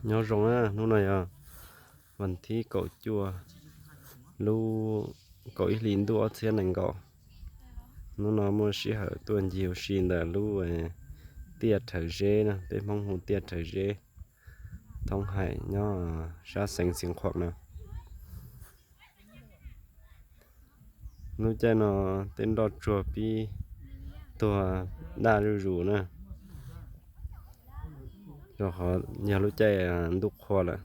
Nyob zoo na, hnub no yog vas thib kaum cuaj lub kaum ib hlis ntuj ob txhiab nees nkaum. Hnub no muaj sij hawm tuaj ncig ua si ntawm lub tiaj Rhawv Zeb na, peb Hmoob hu tiaj Rhawv Zeb, thoob hais nyob sab xeev Xeev Khuam na. Lub caij no tej nroj tsuag pib tuag daj zuj zus na, rau qhov yog lub caij ntuj qhua lawm.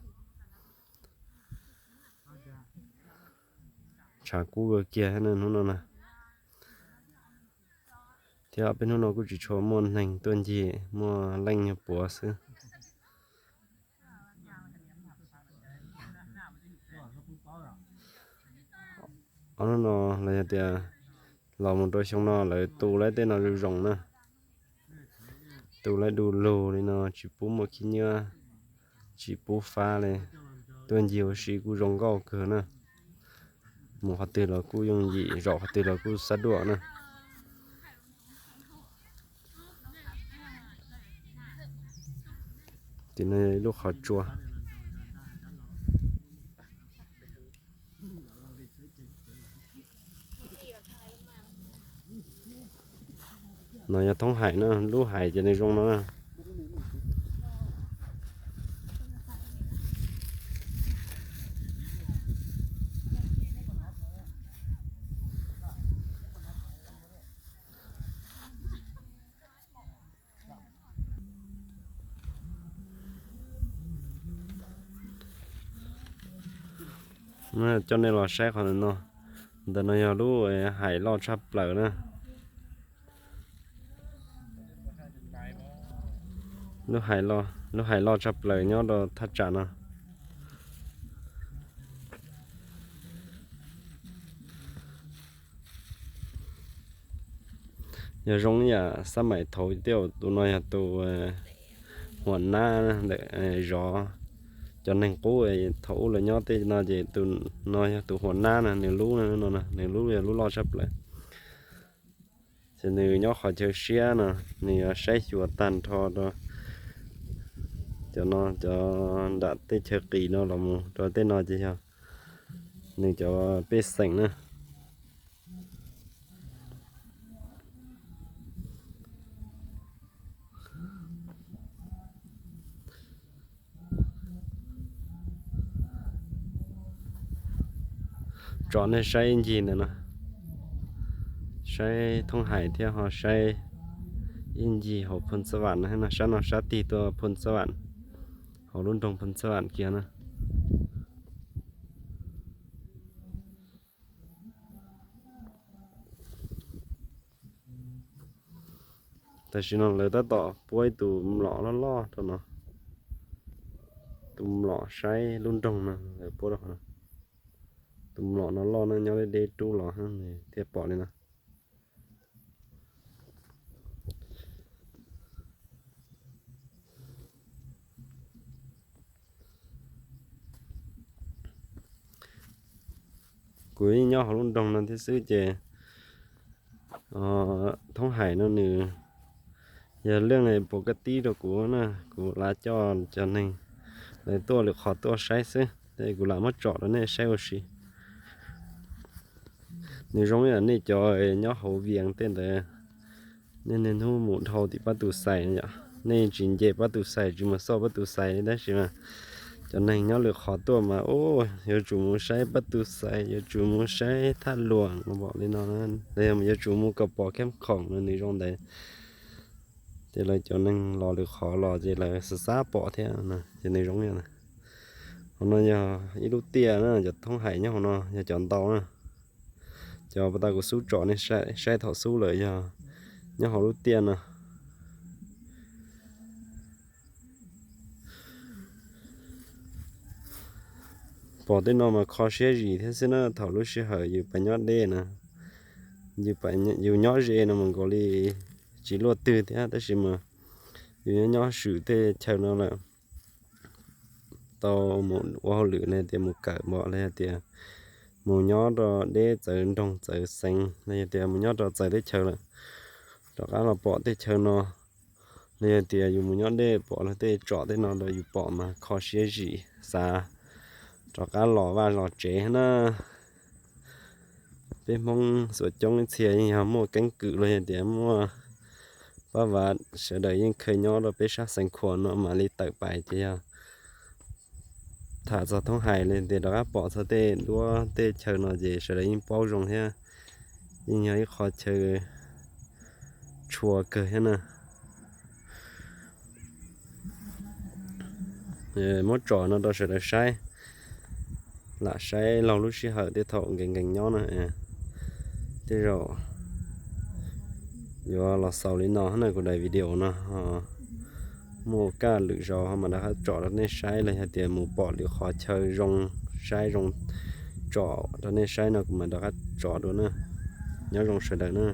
Tshav kub kiag na hnub no na. Thiab peb hnub no kuj tsis tshua muaj neeg tuaj ncig, muaj leej puav xwb. Ob hnub no los yog tias los mus rau xyoo no lawv tu lawv tej no zoo zoo na. Tu lawv du lug li no tsis pub muaj khib nyiab, tsis pub fab li. Tuaj ncig ua si kuj zoo nkauj kawg na. Mus qhov twg los kuj yooj yim, zaum qhov twg los kuj xab duaj na. Tim no yog ib lub qhov tsua. No yog thoob hais na, lub hais ces nws zoo no na. Coj nej los saib qhov ntawm no. Ntawm no yog lub hais loj tshaj plaws na. Lub hais loj tshaj plaws nyob rau thaj tsam no. Yog zoo ib yam xab maim thaud tiag, tus no yog tus huam nab ntawm zov cov neeg qub. Thaum ub lawv nyob tej no ces tus no yog tus huam nab no, nws lub no, nws lub yog lub loj tshaj plaws. Ces nws nyob qhov chaw siab no, nws yuav saib xyuas tag nrho rau cov no, cov nram tej chaw qis no los mus rau tej no ces yog nws cov pej xeem na. Tso nej saib ib ncig ntawm no, saib thoob hais thiab ho saib ib ncig hauv Phoo Xab Vam no, sab no sab tig tuaj Phoo Xab Vam, hauv lub nroog Phoo Xab Vam kiag na. Tam sim no lawv tab tom puab ib tus mlom loj loj rau no. Tus mlom saib lub nroog no lawv puab rau qhov no. Tus mlom no loj na, nyob deb deb rub los thiaj pom li no. Kuv yeej nyob hauv lub nroog no thiab xwb ces thoob hais no nws yog leej puas kaj tib rau kuv na, kuv lam coj cov neeg lawv tuaj lwm qhov tuaj saib xwb, kuv lam muab tsom rau nej saib ua si. Nws zoo ib yam nej cov nyob hauv Vias tej ntawd, nej niaj hnub mus dhau tim Pab Tus Xais yom, nej tsis nce Pab Tus Xais, tsis mus xauj Pab Tus Xais li, tab sis mas cov neeg nyob lwm qhov tuaj mas yuav tsum mus saib Pab Tus Xais, yuav tsum mus saib Thaj Luam no, pom li no, los yog yuav tsum mus kom pom Khab Khoom no nws zoo ntawd. Ces lawv cov neeg los lwm qhov los ces lawv xav xav pom thiab, ces nws zoo li no. Hauv no yog ib lub tiaj na, cov thoob hais nyob hauv no yog cov ntau na. Cov puag ta kuv xub tsom nej saib thaum xub lawm yog nyob hauv lub tiaj no. Pom tej no mas kho siab zim thiab xwb na, thaum lub sij hawm yus pais nyob deb na, yus nyob ze no mas nkaus li tsis luaj twg thiab, tab sis mas yus nyob nyob swm tej chaw no lawm, tau mus ua hauj lwm los yog tias mus kawm npaum los yog tias mus nyob rau deb txawv nroog txawv xeev los yog tias mus nyob rau txawv teb chaws lawm, rov qab los pom tej chaw no, Yog tias yus mus nyob dej pom luag tej tsom tej no los yus pom mas kho siab zim xav rov qab los vaj los tsev na. Peb Hmoob xuam coob ib txhia yeej yog muaj keeb kwm los yog tias muaj pab vav sawv daws yeej kheev nyob rau peb sab Xeev Khuam no mam li tawm pais ces yog tham txog thoob hais li tias rov qab pom txog tej duab tej chaw no ces sawv daws yeej paub zoo thiab yeej yog ib qho chaw tshua kawg thiab na. Muab tsom no rau sawv daws saib, lam saib laug lub sij hawm tej thaum nkees nkees nyob na. Tej zaum yuav los xaus li no na kuv daim video no. Muaj kaj lwm zaus ho mam rov qab tsom rau nej saib los yog tias mus pom lwm qhov chaw zoo saib zoo tsom rau nej saib no kuv mam rov qab tsom dua na. Nyob zoo sawv daws na.